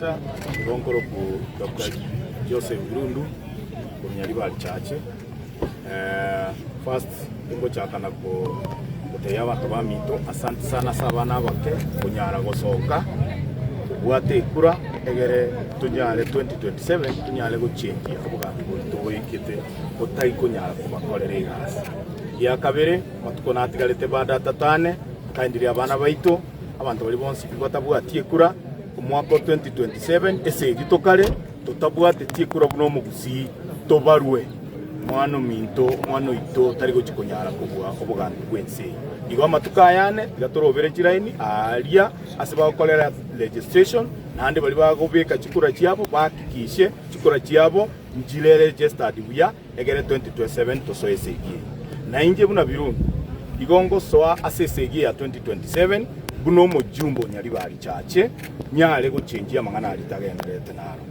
Igo nkorokwa Doctor Joseph Birundu korwa Nyaribari Church. First ingochaka na gotebia abanto baminto asante sana ase abana abake konyara gosoka kobwata ekura egere tonyare 2027 tonyare gochengia obogambi boito boikete botari konyara kobakorera egasi. Egia kabere amatuko natigarete bado atato ane nkaenderie abana baito abanto baria bonsi pi batabwati ekura Omwaka o 2027 esegi tokare totabwateti ekura buna omogusii tobarwe mwana ominto omwana oito tari gochia konyara kobua obogambi bw'ense eye. Igo amatuko aya ane tiga torobere chiraini aaria ase bagokorera registration naende baria bagobeka chikura chiabo bahakikishe chikura chiabo nchire registered buya egere 2027 tosoe esegi eye. Na inche buna Birundu, igo ngosoa ase esegi eye ya 2027 buna omojumbe o Nyaribari Chache, nyare gochenjia amang'ana aria tagendererete naro.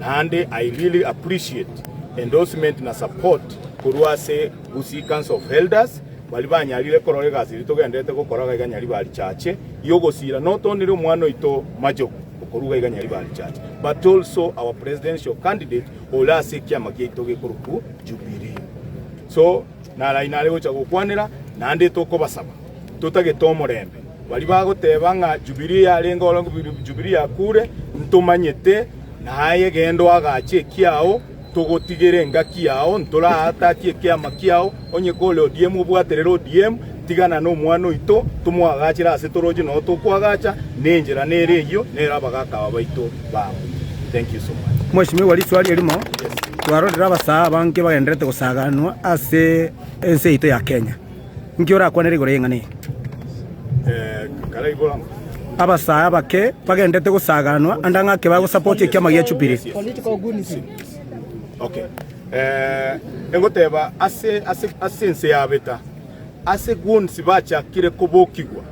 Naende I really appreciate endorsement na support korwa ase Gusii Council of Elders, baria banyarire korora egasi eria togendererete gokora iga iga Nyaribari Chache, y'ogosira not only omwana oito Majogu okorwa iga iga Nyaribari Chache, but also our presidential candidate ore ase ekiama giaito gekorokwa Jubilee. So narai nare gocha gokwanera, naende tokobasaba, totagete omorembe. Baria bagoteba ng'a Jubilee yarenge oro Jubilee yakure, ntomanyete, naye genda oagache ekiao, togotigere engaki yao, ntoraatakie ekiama kiao, onye kore ODM obwaterere ODM, tigana nomwana oito, tomoagachere ase toroche noo tokoagacha, nenchera nere eyio, nere abagaka aba baito babuya. Thank you so much. Mweshimiwa riswali erimo, twarorire abasaa abange bagendererete gosaganwa ase ense yaito ya Kenya. Inki orakwanere igoro y'eng'ana eye? Eh, kare igoro Abasaa abake bagendererete gosaganwa ande ang'ake bagosapoti ekiama gia Jubilee. Okay. Eh, egoteba ase ase ase ense yabeta ase gwonsi bachakire kobokigwa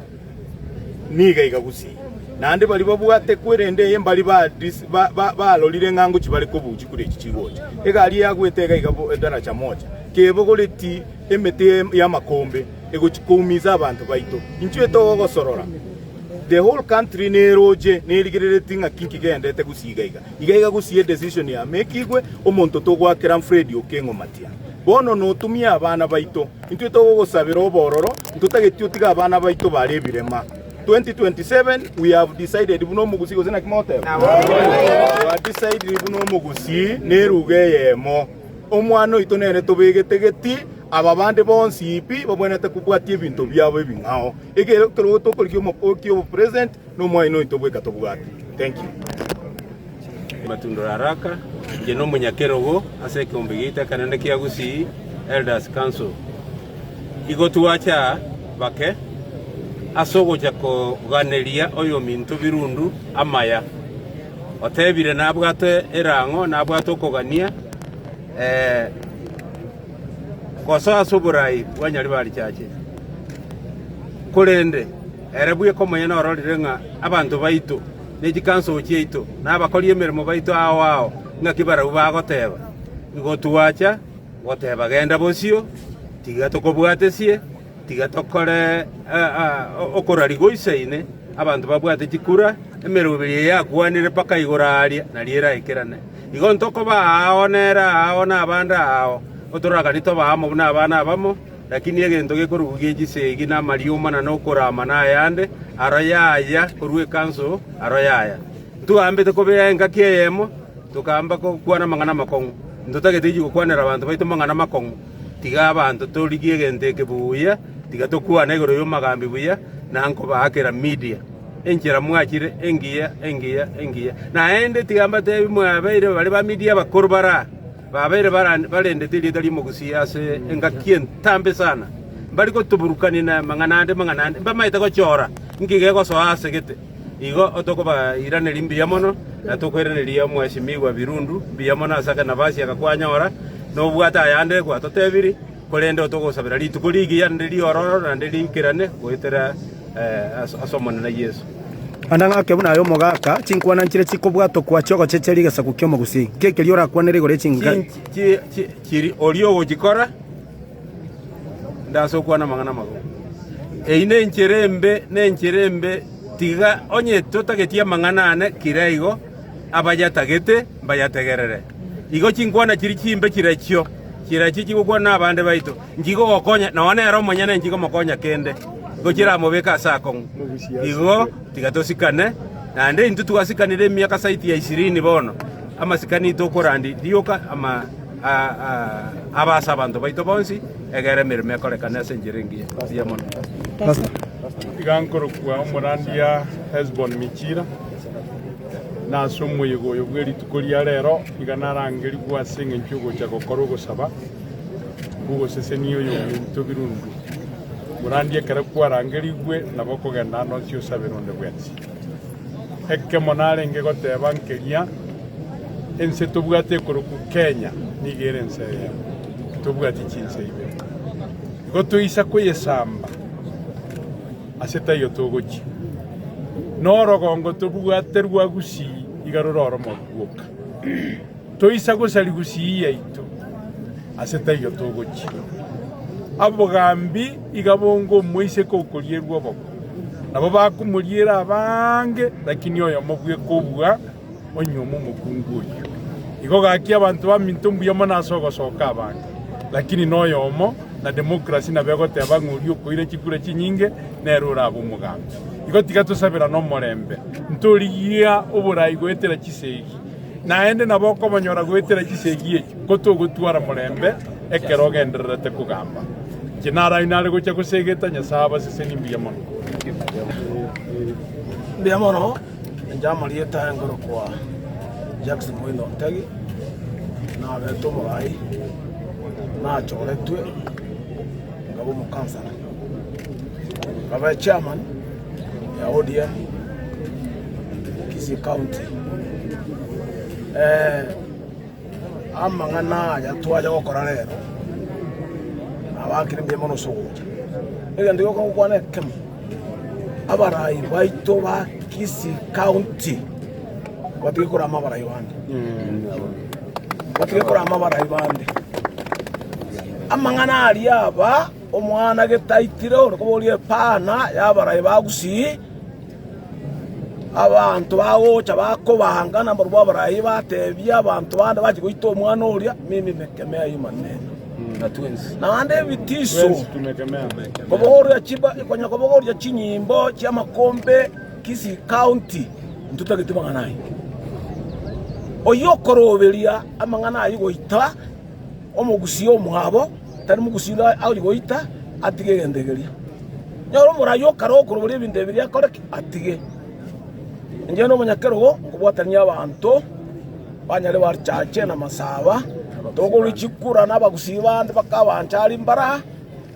niga iga gusii naende baria babwate kwerende eye mbari ba dis- ba- ba- barorire ng'a ngochi bare kobuchi kure echi chigocha egari yagwete iga iga bo- daraja moja kebogoreti emete y'amakombe egochi koumiza abanto baito inchwe togogosorora the whole country neroche nerigerereti ng'aki nki kegendete gusii iga iga Iga iga gusii edecision yamekigwe, omonto togoakera Mfredi Okeng'o Matia. Bono notumie abana baito, intwe togogosabera obororo, ntotageti otige abana baito bare ebirema. 2027 we have decided buna omogusii gose naki mogoteba? Twadecidire buna omogusii neruga eyemo. Omwana oito nere tobegete geti, aba bande bonsi pi babwenerete kobwatia ebinto biabo ebing'ao. Ekero tokorigia omo kiobopresident, Nomwaino oito bweka tobwate. Thank you. Matundura Haraka, inche nomonyakerogo ase ekeombe giaito ekenene kia Gusii Elders Council. Igo twacha aa bake ase ogocha koganeria oyominto Birundu amaya. Otebire nabwate erang'o, nabwate okogania eh, gosoa ase oborai bwa Nyaribari Church. Korende Ere bweka omonyene ororire ng'a abanto baito, ne chikanso chiaito, na abakori emeremo baito ao ao, ng'aki barabwo bagoteba. Igo twacha goteba, Genda bosio, tiga tokobwatesie, tiga tokore okoraria goisaine, abanto babwate chikura, emeroberi eye yakwanire mpaka igoro aaria, nario eraikerane. Igo ntokoba aao nere aao na abande aao, otoraganie tobe amo buna abana abamo. Lakini egento gekorokwa gie chisegi na amariomana na okorama na ayande, aro yaya korwa ekanso, aro yaya. Ntwambete kobea engaki eyemo, tokamba gokwana amang'ana amakong'u. Ntotagete inche gokwanera abanto baito amang'ana amakong'u. Tiga abanto torigie egento eke buya, tiga tokwane igoro y'omogambi buya, na nkobaakera media. Enchera mwachire engiya, engiya, engiya. Naende tiga mbatebi mwabeire baria ba media abakoro bare aa. Babeire barendete erieta ri'omogusii ase engaki entambe sana, mbari gotuburukania namang'ana ande mang'ana ande, mbamaete gochora inki gegosoa ase gete. Igo tokobairaneria mbuya mono, na tokoiraneria Omwesimigwa Birundu mbuya mono ase akenabasi aka kwanyora, nobwate ayande gwatotebirie, korende otogosabera rituko rigiya naende riororo naende riikerane goetera ase Omonene Yeso. Ande ng'ake buna aye omogaka, chinkwana nchire chikobwatokwa chi'ogochecheria egesaku ki'omogusii. Nki keria orakwanere igoro ye chinka? Chiri oria ogochikora ndase okwana amang'ana amabe. Eyio nenchera embe, nenchera embe, tiga onye totageti amang'ana ane kira igo. Abayatagete mbayategerere. Igo chinkwana chiria chimbe chirechio, chirechio chigokwana nabande baito, nchigogokonya, nonya nere omonyene nchigomokonya kende, igo chiramobeke ase akong'u. Igo tiga tosikane, naende intwe twasikanire emiaka saiti ya ishirini bono, amasikani aito okorandi rioka ama abe ase abanto baito bonsi, egere emeremo ekorekane ase enchera engiya. Mbuya mono. Iga nkorokwa omorandia Hesbon Michira. Na ase omoyega oyo bwe rituko ria rero iga narangerigwe ase engencho y'ogocha gokora ogosaba kw'ogosesenia oyominto birundu. Morandie ekero kwarangerigwe, nabo okogenda ande onsi osabere onde bwensi. Ekemo narenge goteba nkeria, ense tobwate ekorokwa Kenya nigo ere ense eyemo, titobwati chinse ibere. Igo toisa koyesamba. Ase taiyo togochia, norogongo tobwate rwa Gusii iga rore oromo rwoka. Toisa gosaria Gusii yaito, ase taiyo togochia. Abogambi iga bonge omoiseke okorierwa oboko, nabo bakomoriera abange, lakini oyomo bweka obua onyuome omokungu oyio. Igo gaki abanto baminto mbuya mono ase ogosoka abange, lakini noyomo na democracy nabo egoteba ng'a oria okoira chikura chinyinge nere orabe omogambi. Igo tiga tosaberane omorembe, ntorigia oborai goetera chisegi, naende nabo okobonyora goetera chisegi echio, ko togotwara morembe ekero ogendererete kogamba. Inche narabi nare gocha gosegeta, Nyasae abasesenie mbuya mono. Mbuya mono. Inche amarieta aye nkorokwa Jackson Moindo Ntegi, nabete omorai, nachoretwe nkaba omokansara, nkaba echairman ya ODM Kisii County. Amang'ana aya twacha gokora rero nabakire mbuya mono ase ogocha. Egento gioka ngokwana ekemo, abarai baito ba Kisii County batige korama abarai bande, batige korama abarai bande. Amang'ana aria aba omwana getaitire ore koboria epana y'abarai ba Gusii. Abanto bagocha bakobanga nabarabwo abarai batebia abanto bande bache goita omwana oria, mimi mekemea hii maneno. Naende ebitiso kobogoria chiba konya kobogoria chinyimbo chi'amakombe Kisii County ntotagete mang'ana ayio. Oyio okoroberia amang'ana ayio goita omogusii omwabo, tari mogusii ore agochia goita atige egento ekeria. Nyora omoraia okare okorobora ebinto ebi biria akore ki? Atige. Inche nomonyakerogo nkobwatania abanto banyare bachache na masaba, tokorwa chikura na abagusii bande bakabancha aria mbara,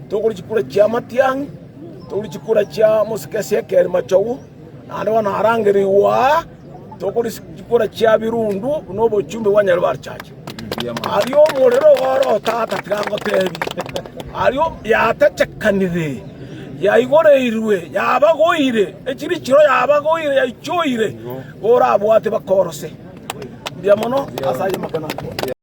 tokorwa chikura chia matiang'i, tokorwa chikura chia mosike ase ekeri machogu, naende bono narangerigwa tokorwa chikura chia birundu buna obochumbe bwa nyare bachache. Aria omorero oro tata tiga ngotebi, aria yatechekanire, yaigoreirwe, yabagoire, echirichiro yabagoire, yaichoire, orabwate bakorose. Mbuya mono ase aye amang'ana.